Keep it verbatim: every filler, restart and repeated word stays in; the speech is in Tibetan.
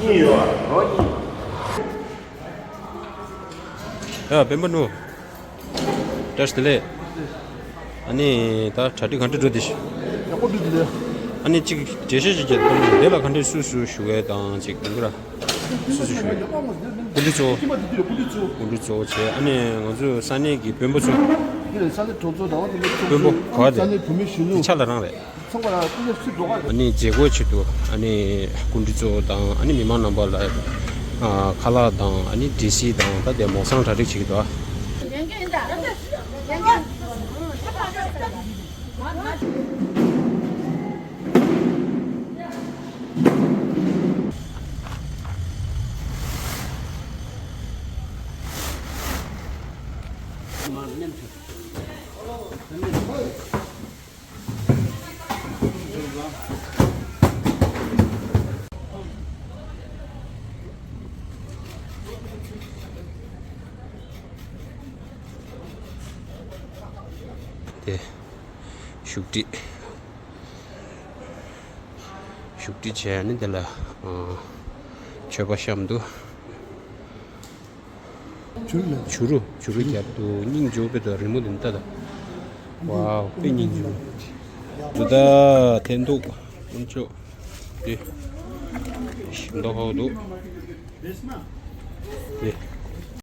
ཡ། སྤེན་པ་ནུ། བཀྲ་ཤིས་བདེ་ལེགས། ཨ་ནི་ད་གྲ་སྒྲིག་ག་འདྲ་འགྲོ་དེ། ཡག་པོ་འགྲོ་དེ། ཨ་ནི་གཅིག་འགྲེལ་བཤད་ཅིག་བྱེད་དང་། འདི་ལ་ག་འདྲ་སུ་སུ་ཞུ་གི་དང་གཅིག་དེ་འདྲ། སུ་སུ་ཞུ་གི། སྐུ་མགྲོན་གཙོ་བོ། སྐུ་མགྲོན་གཙོ་བོ་བྱས། ཨ་ནི་ང་ཚོ་ས་གནས་ཀྱི་དཔོན་པོ་ཚོ། ས་གནས་གྲོང་ཚོ་དང་དཔོན་པོ་ག་བ་དེ། ས་གནས་བུད་མེད་གཞོན་ནུ། དེ་ཆ་ལ་རང་རེད། ཚང་མ་ལ་སྐུ་ངལ་སུ་འགྲོ་ག་རེད། ཨ་ནི་མཛད་སྒོའི་ཆེད་དུ་ཨ་ནི་སྐུ་མགྲོན་གཙོ་བོ་དང་ཨ་ནི་མི་མང་རྣམ་པ་ལ་ཨ་ཁ་ལག་དང་ཨ་ནི་འབྲས་སིལ་དང་ད་དེ་མོ་སང་གྲ་སྒྲིག་བྱེད་ཀྱི་འདུག་ཨ། དེ་བཞུགས་ཁྲི། བཞུགས་ཁྲི་བྱས་ནས་དེ་ལ་ཨ་མཆོད་པ་བཤམས་འདུག་བྱུ་རུ། བྱུ་རུ་རྒྱབ་འདུག་སྙིང་རྗེ་པོ་དཔེ་འདུག་རི་མོ་འདི་ལྟ་ད། ཝའོ། དཔེ་སྙིང་རྗེ་པོ། འདི་ད་འཐེན་ཐུག་དཀོན་མཆོག་འདི་ཞིམ་མདོག་ཁ་པོ་འདུག་འདི་